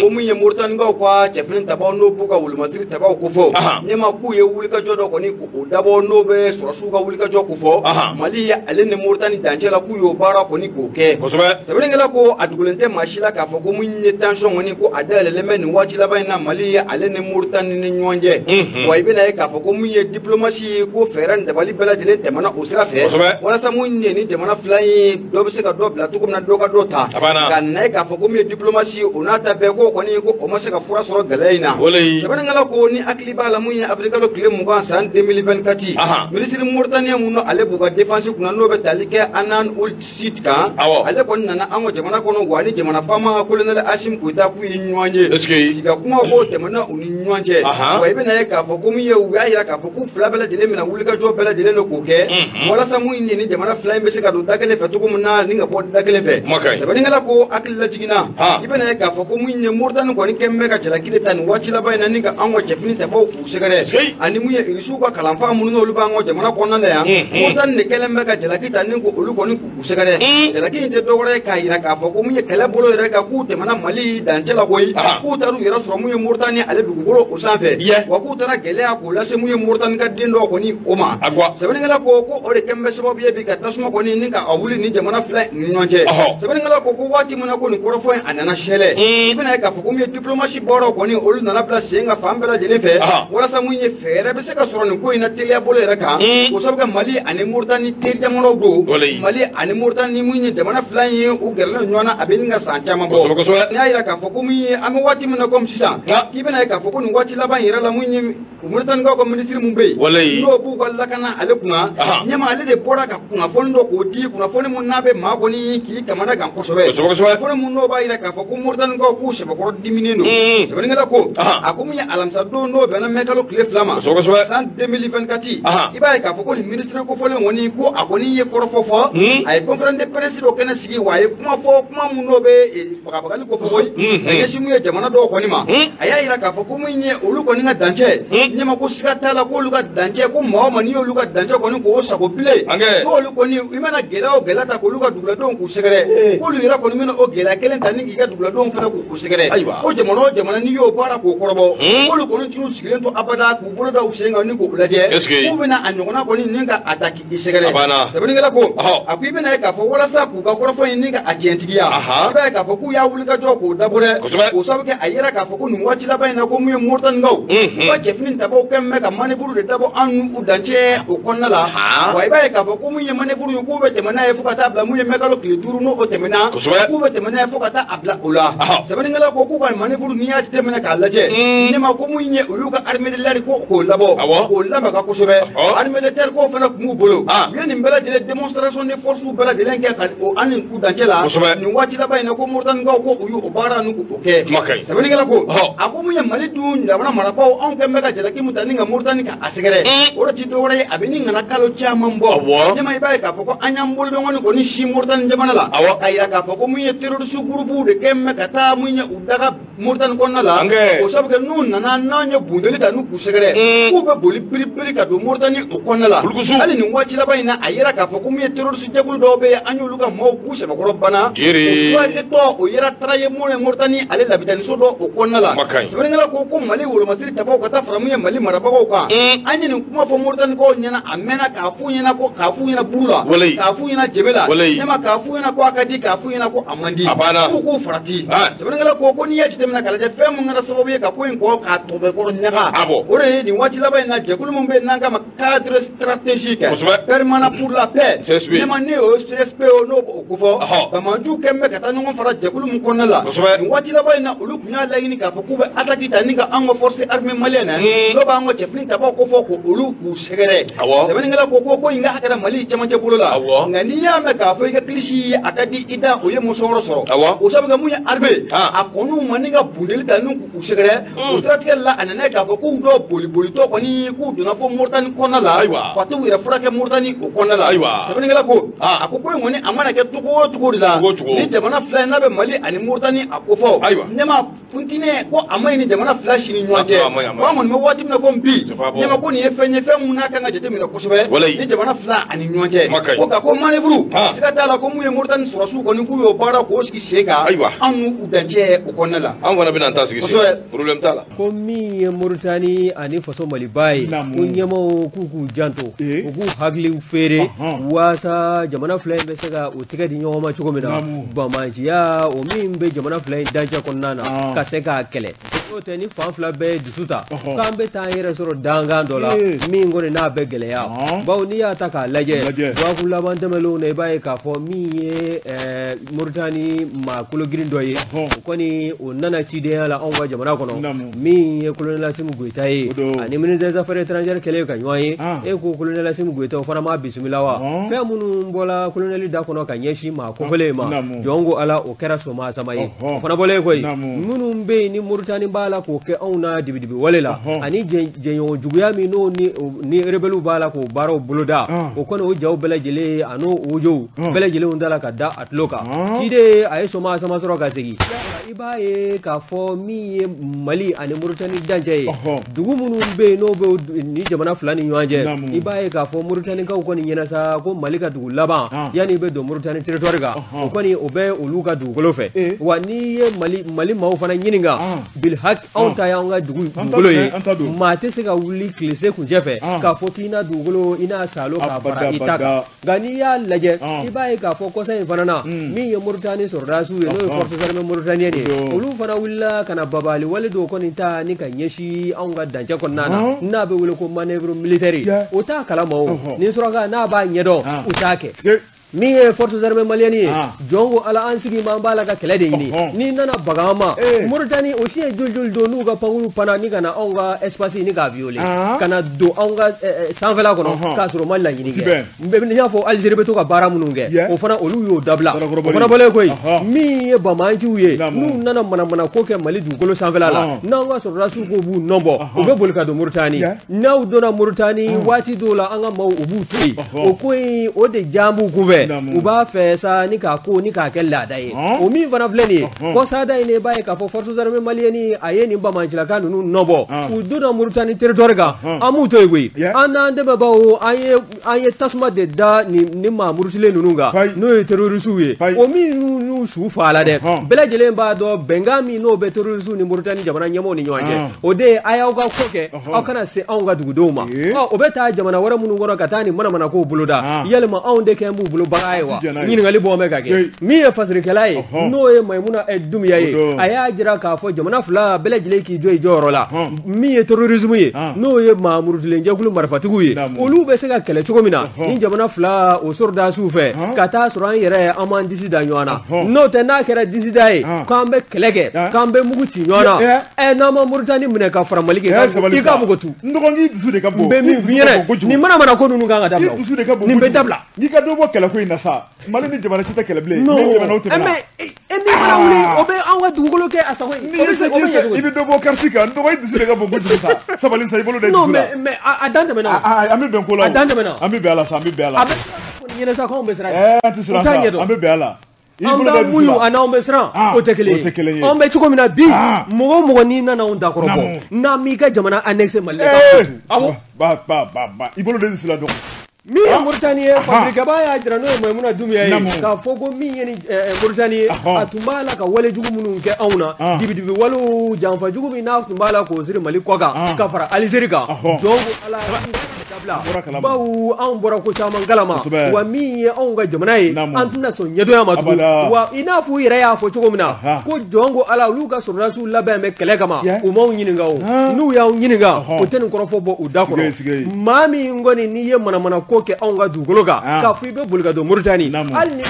Ko mun ye Moritanikaw ka cɛfini tabaw n'o b'u ka wolomasiri tabaw ko fɔ, ɲɛma k'u ye wulikajɔ dɔ kɔni k'o dabɔ n'o bɛ sɔrɔsiw ka wulikajɔ ko fɔ Mali ye ale ni Moritani dancɛ la, k'u y'o baara kɔni k'o kɛ. Sɛbɛnnikɛla ko a dugulen tɛ maa si la k'a fɔ ko mun ye tension kɔni ko a dayɛlɛlen bɛ nin waati laban in na Mali ye ale ni Moritani ni ɲɔgɔn cɛ. Wa i bɛna ye k'a fɔ ko mun ye diplomatie ko fɛɛrɛ ni dabali bɛɛ lajɛlen tɛmɛna o sira fɛ, walasa mun ye ni jamana fila in dɔ bɛ se ka dɔ bila cogo min na, dɔ ka dɔ ta. Nka na ye k'a fɔ ko mun ye diplomatie o n'a ta bɛɛ ko kɔni ko o ma se ka fura sɔrɔ gɛlɛya in na. Sɛbɛnnikɛla ko ni hakili b'a la mun ye avril kalo tile 20 san 2024, minisiri Mauritanien mun ale b'u ka défense kunna n'o bɛ tali kɛ Anan Ould Sid kan, ale kɔni nana an ka jamana kɔnɔ, wa ni jamana faama colonel Assimi Goïta k'u ye ɲɔgɔn ye, sigi kuma ko tɛmɛna u ni ɲɔgɔn cɛ. Wa i bɛna ye k'a fɔ ko mun ye u y'a yira k'a fɔ k'u fila bɛɛ lajɛlen bɛna wulikajɔ bɛɛ lajɛlen de k'o kɛ, walasa mun ye ni jamana fila in bɛ se ka don da kelen fɛ cogo min na ni ka bɔ da kelen fɛ. Sɛbɛnnikɛla ko hakili lajiginna, i bɛna ye k'a fɔ ko mun ye Moritani kɔni kɛn bɛ ka jalaki de ta nin waati laban in na ni ka an ka cɛfini tabaw k'u sɛgɛrɛ, ani mun ye Irisiw ka kalanfa minnu n'olu b'an ka jamana kɔnɔna la yan, Moritani de kɛlen bɛ ka jalaki ta ni ko olu kɔni k'u sɛgɛrɛ. Jalaki in tɛ dɔwɛrɛ ye k'a yira k'a fɔ ko mun ye kɛlɛ bolo yɛrɛ kan k'u tɛmɛna Mali dancɛ la koyi, k'u taar'u yɛrɛ sɔrɔ mun ye Moritani ale dugukolo o sanfɛ, wa k'u taara gɛlɛya k'o lase mun ye Moritani ka den dɔw kɔni o ma. Sɛbɛnnikɛla ko ko o de kɛn bɛ sababu ye bi ka tasuma kɔni ni ka a wuli ni jamana fila ni ɲɔgɔn cɛ. Sɛbɛnnikɛla ko ko waati min na ko nin kɔrɔfɔ in a nana sɛlɛ, i bɛna ye k'a fɔ ko mun ye diplomatie baaraw kɔni olu nana bila sen kan fan bɛɛ lajɛlen fɛ, walasa mun ye fɛɛrɛ bɛ se ka sɔrɔ nin ko in na teliya bolo yɛrɛ kan. O sabu kɛ Mali ani Moritani teri jamanaw don, Mali ani Moritani mun ye jamana fila in ye u gɛrɛlen ɲɔgɔn na a bɛ nin ka san caman bɔ. N'i y'a yira k'a fɔ ko mun ye an bɛ waati min na komi sisan, k'i bɛna ye k'a fɔ ko nin waati laban yɛrɛ la mun ye Moritanikaw ka minisiri mun bɛ yen n'o b'u ka lakana ale kunna, ɲɛma ale de bɔra ka kunnafoni dɔ k'o di, kunnafoni mun n'a bɛ maa kɔni k'i kamana gan kosɛbɛ, kunnafoni mun n'o b'a yira k'a fɔ ko Moritanikaw k'u sɛbɛkɔrɔ diminen don. Sɛbɛnnikɛla ko a ko mun ye alamisa don n'o bɛnna mɛ kalo tile 2 ma san 2024, i b'a ye k'a fɔ ko nin minisiri kofɔlen kɔni ko a kɔni ye kɔrɔfɔ fɔ, a ye conférence de presse dɔ kɛnɛ sigi, wa a ye kuma fɔ kuma mun n'o bɛ bagabagali ko fɔ koyi ka ɲɛsin mun ye jamana dɔw kɔni ma. A y'a yira k'a fɔ ko mun ye olu kɔni ka dancɛ, ɲɛma ko siga t'a la k'olu ka dancɛ ko maa o maa n'i y'olu ka dancɛ kɔni k'o sago bilen, k'olu kɔni i mana gɛlɛya o gɛlɛya ta k'olu ka duguladenw k'u sɛgɛrɛ, k'olu yɛrɛ kɔni bɛna o gɛlɛya kelen ta ni k'i ka duguladenw fana k'u sɛgɛrɛ, ko jamana o jamana n'i y'o baara k'o kɔrɔbɔ, k'olu kɔni t'u sigilen to abada k'u bolo da u sen kan ni k'u lajɛ, k'u bɛna a ɲɔgɔnna kɔni ni ka a ta k'i sɛgɛrɛ. Sɛbɛnnikɛla ko a ko i bɛna ye k'a fɔ walasa k'u ka kɔrɔfɔ in ni ka a tiɲɛtigiya, i b'a ye k'a fɔ k'u y'a wulikajɔ k'o dabɔ dɛ, k'o sababu kɛ a yera k'a fɔ ko nin waati laban in na ko mun ye Moritanikaw u ka cɛfini tabaw kɛn bɛ ka manœuvre de dabɔ an n'u dancɛ o kɔnɔna la. Wa i b'a ye k'a fɔ ko mun ye manœuvre ye k'u bɛ tɛmɛ n'a ye fo ka taa bila mun ye mɛ kalo tile 5 n'o tɛmɛna, k'u bɛ tɛmɛ n'a ye fo ka taa a bila o la. Sɛbɛnnikɛla ko k'u ka manœuvre n'i y'a jateminɛ k'a lajɛ, ɲɛma ko mun ye olu ka armée de l'air ko k'o labɔ k'o lamaga kosɛbɛ, armée de terre k'o fana tun b'u bolo, u ye nin bɛɛ lajɛlen démonstration de force bɛɛ lajɛlen kɛ ka o an ni k'u dancɛ la nin waati laban in na, ko Moritanikaw ko u y'o baara ninnu k'o kɛ. Sɛbɛnnikɛla ko a ko mun ye Mali dun jamana marabaaw anw kɛn bɛ ka jalaki mun ta ni ka Moritani ka a sɛgɛrɛ, o de ti dɔwɛrɛ ye a bɛ ni ŋana kalo caman bɔ. Ɲɛma i b'a ye k'a fɔ ko an y'an bolodɔngɔni kɔni si Moritani jamana la, k'a yira k'a fɔ ko mun ye terroriste groupe de kɛn bɛ ka taa mun ye u daga Moritani kɔnɔna la, o sabu kɛ n'u nana n'an ye bundeli ta n'u k'u sɛgɛrɛ, k'u bɛ boli biribiri ka don Moritani o kɔnɔna la. Hali nin waati laban in na a yira k'a fɔ ko mun ye terroriste jɛkulu dɔw bɛ yen an y'olu ka maaw k'u sɛbɛkɔrɔ bana, o furakɛtɔ o yɛrɛ taara ye mun ye Moritani ale labitaniso dɔ o kɔnɔna la. Sɛbɛnnikɛla ko ko Mali wolomasiri tabaw ka taa fara mun ye Mali marabagaw kan, an ye nin kuma fɔ Moritanikaw ɲɛna a mɛnna k'a f'u ɲɛna ko k'a f'u ɲɛna buru la, k'a f'u ɲɛna jebe la, ɲɛma k'a f'u ɲɛna ko a ka di, k'a f'u ɲɛna ko a man di, k'u k'u farati. Sɛbɛnnikɛla ko ko n'i y'a jateminɛ k'a lajɛ fɛn mun kɛra sababu ye ka ko in kɔ k'a tɔbɛkɔrɔ ɲaga, o de ye nin waati laban in na jɛkulu mun bɛ yen n'an k'a ma cadre stratégique permanent pour la paix, ɲɛma ni o ye CSP n'o b'o kofɔ, banbaanciw kɛn bɛ ka taa ɲɔgɔn fara jɛkulu mun kɔnɔna la nin waati laban in na, olu tun y'a laɲini k'a fɔ k'u bɛ attaque ta ni ka an ka force armée malienne n'o b'an ka cɛfini tabaw kofɔ k'olu k'u sɛgɛrɛ. Sɛbɛnnikɛla ko ko in ka kɛra Mali cɛmancɛ bolo la, nka n'i y'a mɛn k'a fɔ i ka kilisi a ka di i da o ye musɔrɔ sɔrɔ, o sabu kɛ mun ye armée a kɔni ma ni ka bundeli ta ni k'u sɛgɛrɛ, o siratigɛ la a nana k'a fɔ k'u dɔw bolibolitɔ kɔni k'u donna fo Moritani kɔnɔna la ka t'u yɛrɛ furakɛ Moritani o kɔnɔna la. Sɛbɛnnikɛla ko a ko ko in kɔni a mana kɛ cogo o cogo de la ni jamana fila in n'a bɛ Mali ani Moritani a kofɔ, ɲɛma Funtinɛ ko a ma ɲi ni jamana fila si ni ɲɔgɔn cɛ ko an kɔni bɛ waati min na ko bi ɲɛma ko nin ye fɛn ye fɛn mun n'a kan ka jateminɛ kosɛbɛ ni jamana fila ani ɲɔgɔn cɛ ko nka ko manœuvre siga t'a la ko mun ye Moritani sɔrɔdasiw kɔni k'u y'o baara k'o sigi sen kan anw n'u dancɛ o kɔnɔna la an fana bɛna an ta sigi sen problème t'a la ko min ye Moritani ani faso Maliba ye ko ɲɛmaaw k'u k'u janto u k'u hakiliw feere waasa jamana fila in bɛ se ka u tɛgɛ di ɲɔgɔn ma cogo min na banbaanciya o min bɛ jamana fila in dancɛ kɔnɔna na ka se k'a kɛlɛ n'o tɛ ni fan fila bɛɛ ye dusu ta k'an bɛ taa an yɛrɛ sɔrɔ dankan dɔ la min kɔni n'a bɛ gɛlɛya bawo n'i y'a ta k'a lajɛ dɔgɔkun laban tɛmɛnlenw na i b'a ye k'a fɔ min ye Moritani maa kologirin dɔ ye o kɔni o nana cidenya la anw ka jamana kɔnɔ min ye colonel Asimi Goyita ye ani ministre des affaires étrangères kɛlen ka ɲɔgɔn ye e ko colonel Asimi Goyita o fana m'a bisimila wa fɛn minnu bɔla colonel da kɔnɔ ka ɲɛsin maa kofɔlen ma jɔn ko Ala o kɛra soma sama ye o fana bɔlen koyi minnu bɛ yen ni Moritani b'a la k'o kɛ anw na dibidibi wale la ani jɛɲɔgɔn juguya min n'o ni rebelles b'a la k'o baaraw boloda o kɔni o jaw bɛɛ lajɛlen a n'o ojow bɛɛ lajɛlen da la ka da a tulo kan ciden a ye soma sama sɔrɔ ka segin i b'a ye k'a fɔ min ye Mali ani Moritani dancɛ ye dugu minnu bɛ yen n'o bɛ ni jamana fila ni ɲɔgɔn cɛ i b'a ye k'a fɔ Moritanikaw kɔni ɲɛna sa ko Mali ka dugu laban yanni i bɛ don Moritani territoire kan o kɔni o bɛ olu ka dugukolo fɛ wa n'i ye Mali maaw fana ɲininka bilhaki anw ta y'an ka dugukolo ye maa tɛ se ka wuli tilese kuncɛ fɛ k'a fɔ k'i na dugukolo i n'a salo k'a fara i ta kan nka n'i y'a lajɛ i b'a ye k'a fɔ kɔsa in fana na min ye Moritani sɔrɔdasiw ye n'o ye forces armées mauritaniennes ye olu fana wulila ka na babali wale dɔw kɔni ta ni ka ɲɛsin anw ka dancɛ kɔnɔna na n'a bɛ wele ko manœuvre militaire o t'a kalama o ni suraka n'a b'a ɲɛdɔn u t'a kɛ min ye forces armées maliennes ye jɔn ko Ala an sigi ma an b'a la ka kɛlɛ de ɲini n'i nana baga an ma Moritani o si ye joli joli don n'u ka pankuru panna ni ka na anw ka espace ni k'a violer ka na don anw ka sanfɛla kɔnɔ k'a sɔrɔ u ma laɲini kɛ n y'a fɔ Algérie bɛ to ka baara minnu kɛ o fana olu y'o dabila o fana bɔlen koyi min ye banbaanciw ye n'u nana manamana ko kɛ Mali dugukolo sanfɛla la n'anw ka sɔrɔdasiw ko b'u nɔ bɔ u bɛ boli ka don Moritani n'aw donna Moritani waati dɔw la an ka maaw u b'u to yen o ko in o de jan b'u kunfɛ u b'a fɛ sa ni k'a ko ni k'a kɛ laada ye o min fana filɛ nin ye kɔsada in i b'a ye k'a fɔ forces armées maliennes a ye nin banbaancilaka ninnu nɔbɔ u donna Moritani territoire kan an m'u to yen koyi an n'an dɛmɛbaaw an ye tasuma de da nin maa murutilen ninnu kan n'o ye terroristew ye o min n'u su fa la dɛ bɛɛ lajɛlen b'a dɔn bɛnkan min n'o bɛ terroristew ni Moritani jamana ɲɛmɔgɔw ni ɲɔgɔn cɛ o de ye a y'aw ka ko kɛ aw kana se anw ka dugudenw ma o bɛ taa jamana wɛrɛ minnu kɔnɔ ka taa nin manamana kow boloda yalima anw de kɛ b'u bolo bagan ye wa ɲininkali bɔ bɛ ka kɛ min ye fasirikɛla ye n'o ye Mayimuna Dunbiya ye a y'a jira k'a fɔ jamana fila bɛɛ lajɛlen k'i jɔ i jɔyɔrɔ la min ye terrorisme ye n'o ye maa murutilen jɛkulu marifatigiw ye olu bɛ se ka kɛlɛ cogo min na ni jamana fila o sɔrɔdasiw fɛ ka taa sɔrɔ an yɛrɛ an m'an disi da ɲɔgɔn na n'o tɛ n'a kɛra disida ye k'an bɛ kɛlɛ kɛ k'an bɛ mugu ci ɲɔgɔn na n'an ma Moritani minɛ ka fara Mali kan i k'a fɔ ko tu n dɔgɔnin dusu de ka bon n bɛ min f'i ɲɛna nin manamana ko ninnu kan ka dabila dusu de ka bon nin bɛ dabila n'i ka dɔ bɔ kɛlɛko in na sa Mali ni jamana si tɛ kɛlɛ bilen ni jamanaw tɛmɛna mais e min mana wuli o bɛ anw ka dugukolo kɛ a sago ye i bɛ dɔ bɔ carte kan n dɔgɔ i dusu de ka bon kojugu sa sabali sa i bolo da i dusu la non mais a dan tɛmɛna an bɛ bɛn ko la a dan tɛmɛna an bɛ bɛn a la sa an bɛ bɛn a la a bɛ ɲɛna sa k'anw bɛ siran an tɛ siran sa an bɛ bɛn a la an b'an muɲu a n'anw bɛ siran o tɛ kelen ye anw bɛ cogo min na bi mɔgɔ o mɔgɔ n'i nana anw dakɔrɔ bɔ n'an m'i ka jamana annexé Mali la awɔ ba ba ba i bolo da i dusu la dɔgɔ min ye Moritani ye fasirikɛba y'a jira n'o ye Mayimuna Dunbiya ye k'a fɔ ko min ye ni Moritani ye a tun b'a la ka wale jugu minnu kɛ anw na dibidibi walew janfa jugu min n'a tun b'a la k'o siri Mali kɔ kan ka fara Algérie kan jɔn ko Ala dabila bawo anw bɔra ko caman kalama wa min ye anw ka jamana ye an tɛna sɔn ɲɛdɔnya ma tugun wa i n'a fɔ u yɛrɛ y'a fɔ cogo min na ko jɔn ko Ala olu ka sɔrɔdasiw labɛn bɛ kɛlɛ kama u m'anw ɲininka o n'u y'anw ɲininka o tɛ nin kɔrɔfɔ bɔ u da kɔnɔ maa min kɔni n'i ye manamana ko kɛ anw ka dugukolo kan k'a fɔ i bɛ boli ka don Moritani hali ni